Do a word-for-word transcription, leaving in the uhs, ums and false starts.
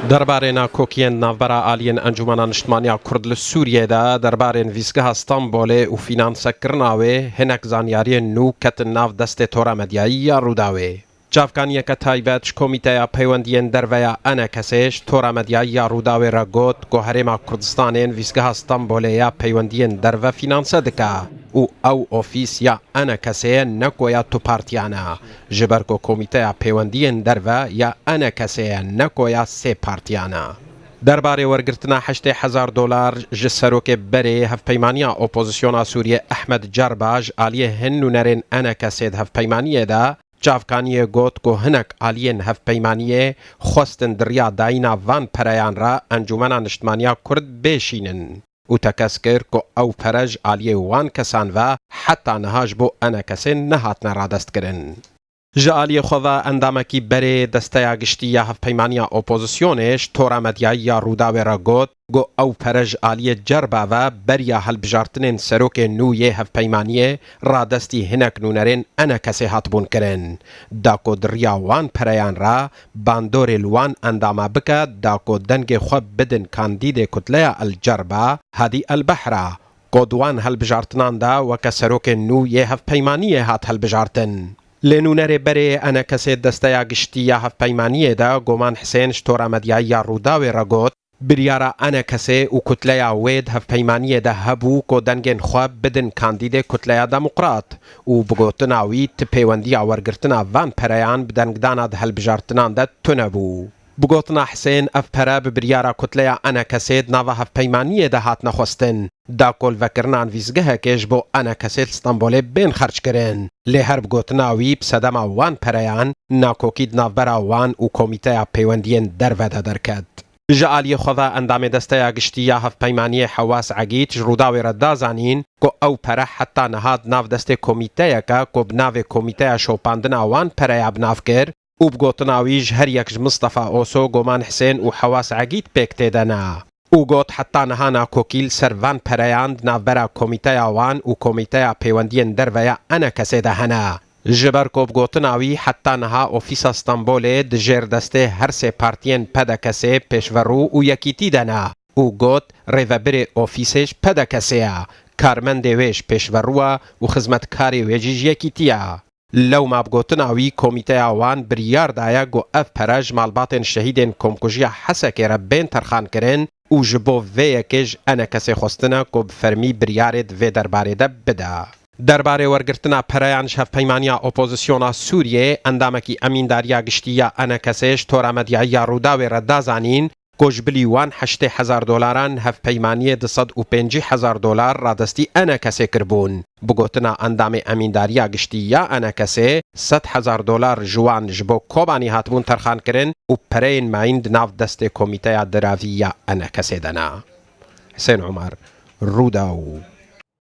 Derbarê nakokiyên navbera aliyên Encûmena Niştimaniya Kurd li Sûriyê de, derbarên vîzgeha Stenbolê û fînansekirina wê, hinek zanyariyên nû ketin nav destê tora medyayî ya Rûdawê. Çavkaniyeke taybet ji Komîteya Peywendiyên Derve ya E N K S'ê ji tora medyayî ya Rûdawê re got ku Herêma Kurdistanê vîzgeha Stenbolê ya peywendiyên derve fînanse dike û ew ofîs ya E N K S'ê ye, ne ku ya tu partiyan e. Ji ber ku Komîteya Peywendiyên Derve ya E N K S'ê ye, ne ku ya sê partiyan e. Derbarê wergirtina heştê hezar dolar ji serokê berê Hevpeymaniya Opozisyona Sûriyê Ehmed Cerba ji aliyê hin nûnerên E N K S'ê di hevpeymaniyê de, çavkaniyê got ku hinek aliyên hevpeymaniyê xwestin di riya dayîna van pereyan re Encûmena Niştimaniya Kurd bêşînin û tekez kir ku ew pere ji aliyê wan kesan ve heta niha ji bo E N K S'ê nehatine radestkirin. Ji aliyê xwe ve endamekî berê Desteya Giştî ya Hevpeymaniya Opozisyonê ji tora medyayî ya Rûdawê re got ku ew pere ji aliyê Cerba ve beriya hilbijartinên serokê nû yê hevpeymaniyê radestî hinek nûnerên E N K S'ê hatibûn kirin. Da ku di riya wan pereyan re bandorê li wan endama bike, da ku dengê xwe bidin kandîdê kutleya El Cerba, Hadî El Behra, ku di wan hilbijartinan de weke serokê nû yê hevpeymaniyê hat hilbijartin. Lê nûnerê berê E N K S'ê Desteya Giştî ya Hevpeymaniyê de Goman Hisên ji tora medyayî ya Rûdawê re got, biryara E N K S'ê û kutleya wê di hevpeymaniyê de hebû ku dengên xwe bidin kandîdê Kutleya Demokrat û bi gotina wî ti pêwendiya wergirtina van pereyan bi dengdana di hilbijartinan de tune bû. Bi gotina Hisên, ev pere bi biryara kutleya E N K S'ê di nava hevpeymaniyê de hatine xwestin. Da ku li vekirina nivîsgehekê ji bo E N K S'ê li Stenbolê bên xerckirin. Lê her bi gotina wî, bi sedema wan pereyan, nakokî di navbera wan û Komîteya Peywendiyên Derve de derket. Ji aliyê xwe ve endamê Desteya Giştî ya Hevpeymaniyê Hewas Egît ji Rûdawê re da zanîn ku ew pere heta niha di nav destê komîteyeke ku bi navê Komîteya Şopandina wan pereya bi nav kir û bi gotina wî ji her yek ji Mistefa Oso, Goman Hisên û Hewas Egît pêk tê de ne. Û got, heta niha nakokî li ser van pereyan di navbera Komîteya wan û Komîteya Pêwendiyên Derve ya E N K S'ê de hene. Ji ber ku bi gotina wî heta niha ofîsa Stenbolê di jêr destê her sê partiyên P D K'ê, Pêşverû û Yekîtî de ne û got, rêvebirê ofîsê ji P D K'ê ye, karmendê wê ji Pêşverû ye û xizmetkarê wê jî ji Yekîtî ye. Lewma bi gotina wî, komîteya wan biryar daye ku ev pere ji malbatên şehîdên komkujiya Hesekê re bên terxankirin û ji bo vê yekê ji E N K S'ê xwestine ku bi fermî biryarê di vê derbarê de bide. Derbarê wergirtina pereyan ji Hevpeymaniya Opozisyona Sûriyê, endamekî Emîndariya Giştî ya E N K S'ê ji Tora Medyayî ya Rûdawê re da zanîn ku ji bilî wan heştê hezar dolaran, Hevpeymaniyê du sed û pêncî hezar dolar radestî E N K S'ê kiribûn. Bi gotina endamê Emîndariya Giştî ya E N K S'ê, sed hezar dolar ji wan ji bo Kobanî hatibûn terxankirin û pereyên mayîn di nav destê Komîteya Diravî ya E N K S'ê de ne. Hisên Umar, Rûdaw.